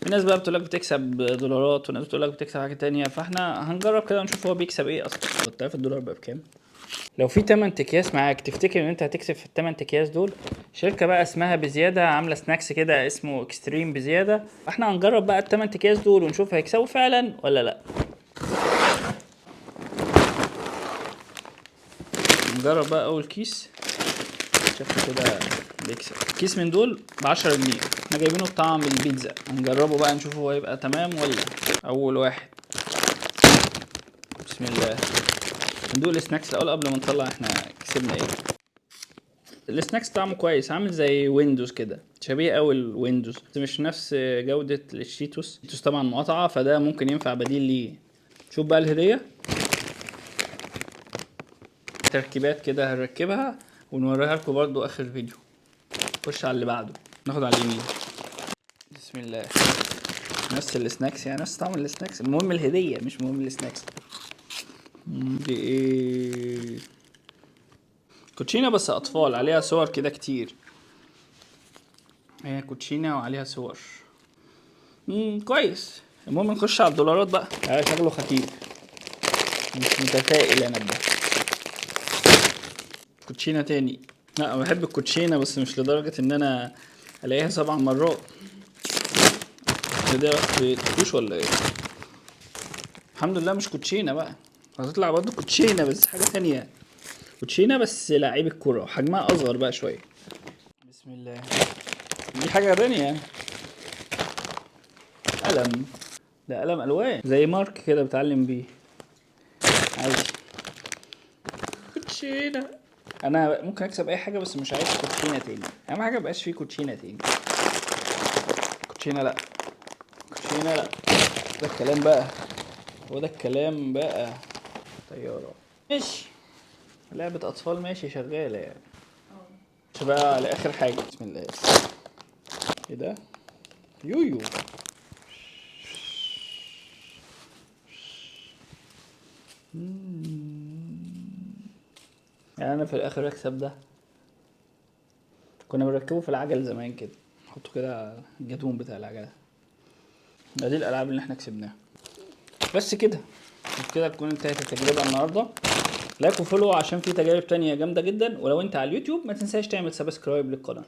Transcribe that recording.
في ناس بقى بتقولك بتكسب دولارات، وناس بتقولك بتكسب حاجة تانية، فاحنا هنجرب كده ونشوف هو بيكسب ايه اصلا. انت عارف الدولار بقى بكام؟ لو في 8 اكياس معاك، تفتكر ان انت هتكسب في ال8 اكياس دول؟ شركة بقى اسمها بزيادة عاملة snacks كده اسمه extreme بزيادة، فاحنا هنجرب بقى ال8 اكياس دول ونشوف هيكسبوا فعلا ولا لا. نجرب بقى اول كيس، شكله كده بيكسب. كيس من دول ب10 جنيه، احنا جايبينه بطعم البيتزا، هنجربه بقى نشوف هو هيبقى تمام ولا. اول واحد، بسم الله. ندوق ال snacks الاول قبل ما نطلع احنا كسبنا ايه. ال snacks طعمه كويس، عامل زي ويندوز كده، شبيه قوي الويندوز، بس مش نفس جودة الشيتوس. الشيتوس طبعا مقاطعة، فده ممكن ينفع بديل ليه. شوف بقى الهدية، تركيبات كده هنركبها ونوريها لكم برضو اخر الفيديو. خش على اللي بعده، ناخد على اليمين. بسم الله. نفس ال snacks يعني، نفس طعم ال snacks، المهم الهدية مش مهم ال snacks. دي ايه؟ كوتشينة بس اطفال، عليها صور كده كتير. هي كوتشينة وعليها صور. كويس. المهم نخش على الدولارات بقى. شكله خفيف، مش متفائل انا بده. كوتشينة تاني. لا انا بحب الكوتشينة بس مش لدرجة ان انا الاقيها 7 مرات. ده في تكوش ولا ايه؟ الحمد لله مش كوتشينة بقى، هتطلع برضه كوتشينة بس حاجة تانية. كوتشينة بس لعيب الكرة، وحجمها أصغر بقى شوية. بسم الله. دي حاجة تانية، قلم. ده قلم ألوان زي مارك كده بتعلم بيه. عادي. كوتشينة. أنا ممكن أكسب أي حاجة بس مش عايز كوتشينة تاني. أهم حاجة مبقاش فيه كوتشينة تاني. كوتشينة لأ، كوتشينة لأ. ده الكلام بقى، هو ده الكلام بقى. طيارة ماشي، لعبة أطفال ماشي، شغالة يعني. مش بقى على آخر حاجة. بسم الله. إيه ده؟ يويو. يعني أنا في الآخر أكسب ده. كنا بنركبه في العجل زمان كده، نحطه كده على الجدون بتاع العجلة. دي الألعاب اللي احنا كسبناها. بس كده، وبكده تكون انتهت التجربة النهاردة. like و follow عشان في تجارب تانية جامدة جدا، ولو انت على اليوتيوب ما تنساش تعمل subscribe للقناة.